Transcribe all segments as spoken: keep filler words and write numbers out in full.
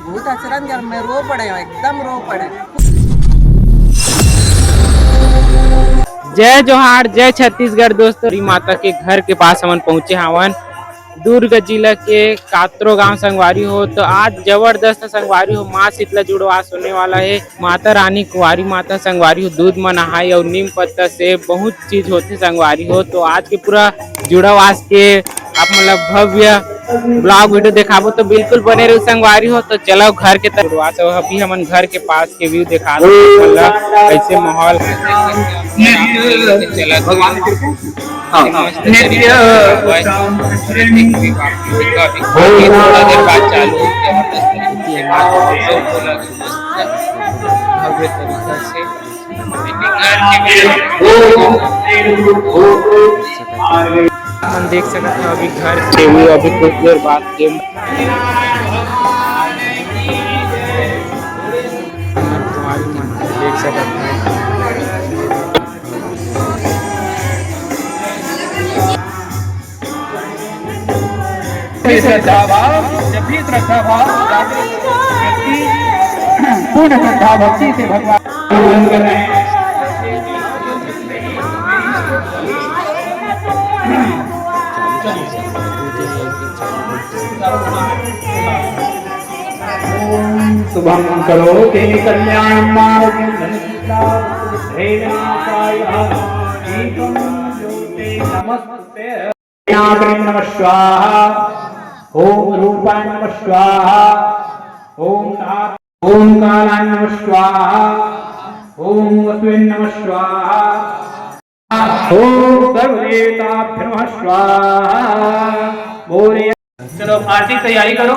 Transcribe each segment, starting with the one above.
बहुत अचरज यार, मैं रो पड़े हूँ, एकदम रो पड़े। जय जोहार, जय छत्तीसगढ़। दोस्तों, गौरी माता के घर के पास हमन पहुंचे हावन, दुर्ग जिला के कातरो गांव संगवारी हो। तो आज जबरदस्त संगवारी हो, माँ शीतला जुड़वास होने वाला है। माता रानी कुंवारी माता संगवारी हो, दूध म नहाई और नीम पत्ता से बहुत चीज होथे संगवारी हो। तो आज के पूरा जुड़वास के आप मतलब भव्य ब्लॉग वीडियो दिखाबो, तो बिल्कुल बने रहो संगवारी हो। तो चलो घर के तरफ जुड़वास हो, अभी हमन घर के पास के व्यू दिखा दो, मतलब कैसे माहौल चलत हे। भगवान के कृपा। हाँ। मस्त नृत्य। तरीका से अभी थोड़ा देर बाद चालू हो, जबरदस्त नृत्य है। भव्य तरीका से घर के भी। हमन देख सकत हन अभी घर के भी, अभी कुछ देर बाद के हमन तुम्हारी मन देख सकत हन। श्रद्धा भाव, जब भी श्रद्धा भाव जागृत व्यक्ति पूर्ण श्रद्धा भक्ति से भगवान पूजन कर रहे हैं। शुभं करोति कल्याणं आरोग्यं धनसम्पदां बुद्धे विनाशाय। दीपं ज्योति नमस्ते। नागं नमः स्वाहा। ओम रूपाय नमः स्वाहा। ओम नाग ओम कालाय नमः स्वाहा। ओम वसुवे नमः स्वाहा। ओम सर्वदेवताभ्यो नमः स्वाहा। बोले। चलो, आरती की तैयारी करो।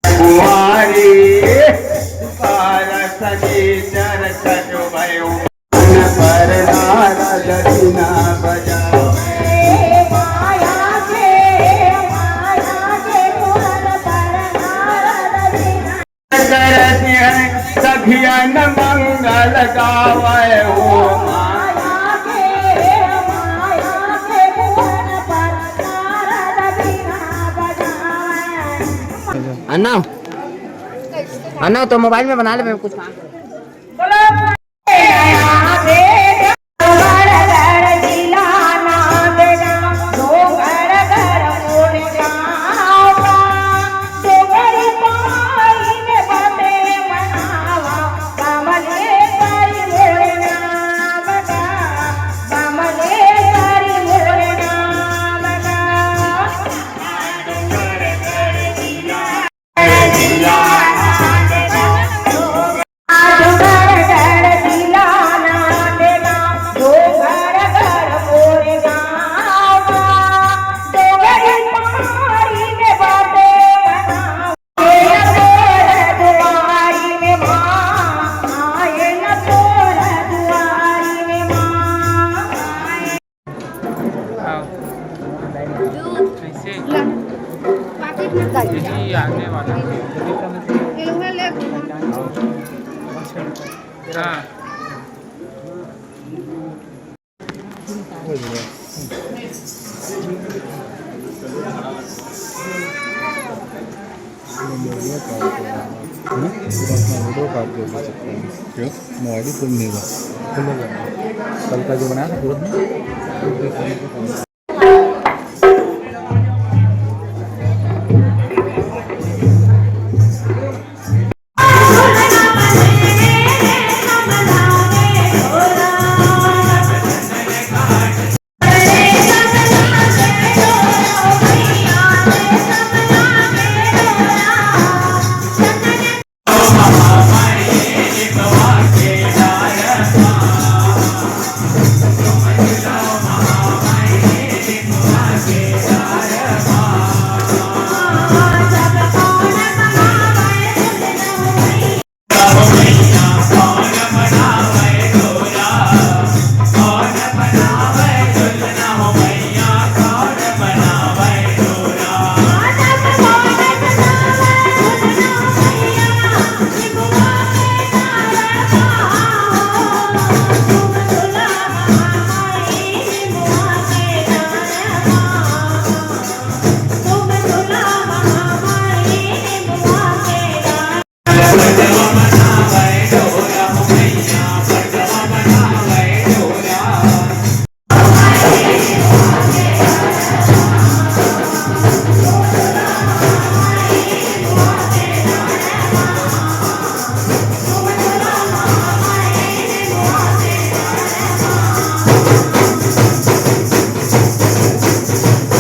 कुंवारी, बारह शनिचर छठ भयो, पर नारद बीना बजावे। करत हैं सखियन मंगल गावे हो। हाँ ना, तो मोबाइल में बना ले, मैं कुछ काम। हाँ। ऐसे? यही आने वाला है। हाँ। क्यों? मोबाइल ही खोल नहीं रहा। कल का जो बनाया था, पूरा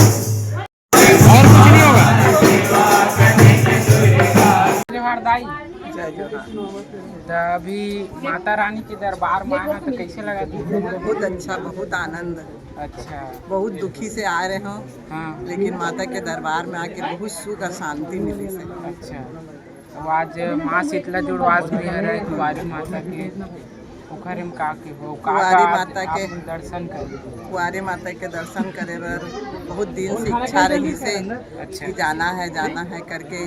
और कुछ नहीं होगा। जोहार दाई। जय जोहार। त अभी माता रानी के दरबार में आए हैं, तो कैसे लगा तुमको? बहुत अच्छा, बहुत आनंद। अच्छा। बहुत दुखी से आ रहे हो, हाँ। लेकिन माता के दरबार में आके बहुत सुख और शांति मिली से। अच्छा। तो आज माँ शीतला जुड़वास भी हरे कुंवारी माता के, ओखर में का के हो, का कुंवारी का माता के आप दर्शन करे? कुंवारी माता के दर्शन करे बर बहुत दिन से इच्छा रही से अच्छा। कि जाना है, जाना है करके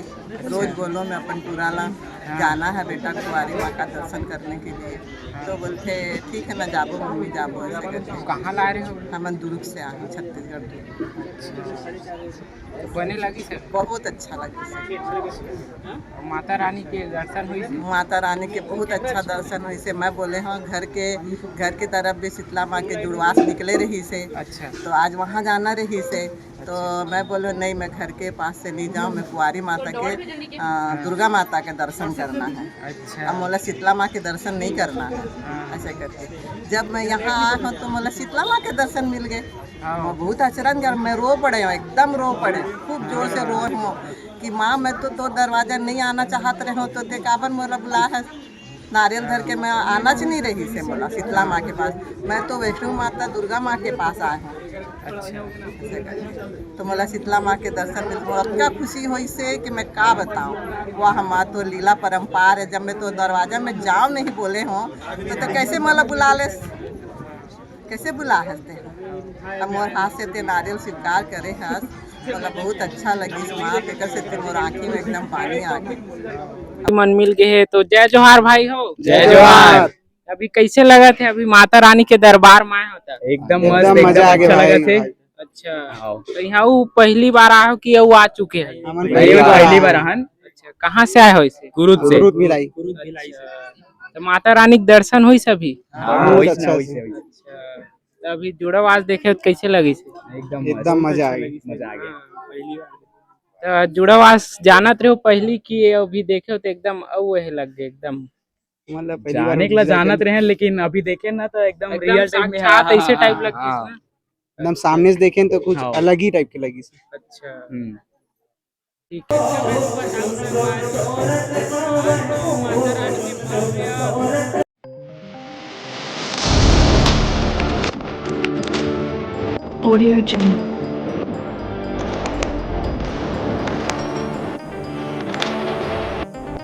रोज बोलो मैं अपन टूरा ला, हाँ। जाना है बेटा कुंवारी माँ का दर्शन करने के लिए। हाँ। तो बोलते, "ठीक है ना, जाबो मम्मी, जाबो," ऐसे करके। कहाँ ला रहे हो? हमन दुर्ग से आए हैं, छत्तीसगढ़ दुर्ग। अच्छा। तो बने लगी सर? बहुत अच्छा लगी सर। माता रानी के दर्शन हुई से? माता रानी के बहुत अच्छा दर्शन हुई से। मैं बोले, "हाँ, घर के, घर की तरफ भी शीतला माँ के जुड़वास निकले रही से।" अच्छा। तो आज वहाँ जाना रही से। तो मैं बोले, "नहीं, मैं घर के पास से नहीं जाऊँ, मैं कुंवारी माता के, अ, दुर्गा माता के दर्शन करना है।" अच्छा। अब मोला शीतला माँ के दर्शन नहीं करना है, हाँ। ऐसे करके। जब मैं यहाँ आया हूँ, तो मोला शीतला माँ के दर्शन मिल गए। हाँ। मैं बहुत आश्चर्य कर, मैं रो पड़े हूँ, एकदम रो पड़े, खूब जोर से रो हूँ कि माँ, मैं तो, तो दरवाजा नहीं आना चाहत रहे हूँ, तो ते काबर मोला बुला है? नारियल धर के मैं आना च नहीं रही से मोला शीतला माँ के पास। मैं तो वैष्णो माता दुर्गा माँ के पास आए हूँ। अच्छा। ऐसे करके। तो मोला शीतला माँ के दर्शन में मोला इतना खुशी होई से कि मैं का बताऊँ। वाह माँ, तो लीला परंपार है, जब मैं तो दरवाजा में जाओ नहीं बोले हूँ, तो, तो कैसे मोला बुला ले? कैसे बुला हस ते? अब मोर हाथ से ते नारियल स्वीकार करे हस, मोला बहुत अच्छा लगिस माँ, तेकर से ते मोर आँखी में एकदम पानी आ गए। मन मिल गए है तो जय जोहार भाई हो। जय जोहार। अभी कैसे लगत है, अभी माता रानी के दरबार में आए हो त? एकदम एकदम मस्त, मजा एकदम आ गया अच्छा भाई। लगत है। अच्छा, हाँ। तो यहाँ वो पहली बार आए हो कि वो आ चुके हैं? हमन ये पहली बार पहली आए बार हैं। हन। कहाँ से आए हो इसे? कुरुद से। कुरुद भिलाई। अच्छा, तो माता रानी के दर्शन होइस अभी? हाँ, बहुत अच्छा से। अच्छा, तो अभी जुड़ावास देखे हो तो कैसे लगिस? एकदम एकदम मजा आ गया। मजा आ गया। तो जुड़ावास जानत रहे हो पहली कि ये अभी देखे हो तो एकदम अउ वही लग गए एकदम। मतलब पहली बार जाने के ला जानत रहे, लेकिन अभी देखे ना तो एकदम एकदम रियल टाइप में। साक्षात हाँ, ऐसे हाँ, टाइप हाँ, लगती हाँ। है ना। एकदम सामने से देखें तो कुछ हाँ। अलग ही टाइप के लगी। अच्छा, हम्म। ठीक है। Audio Jungle.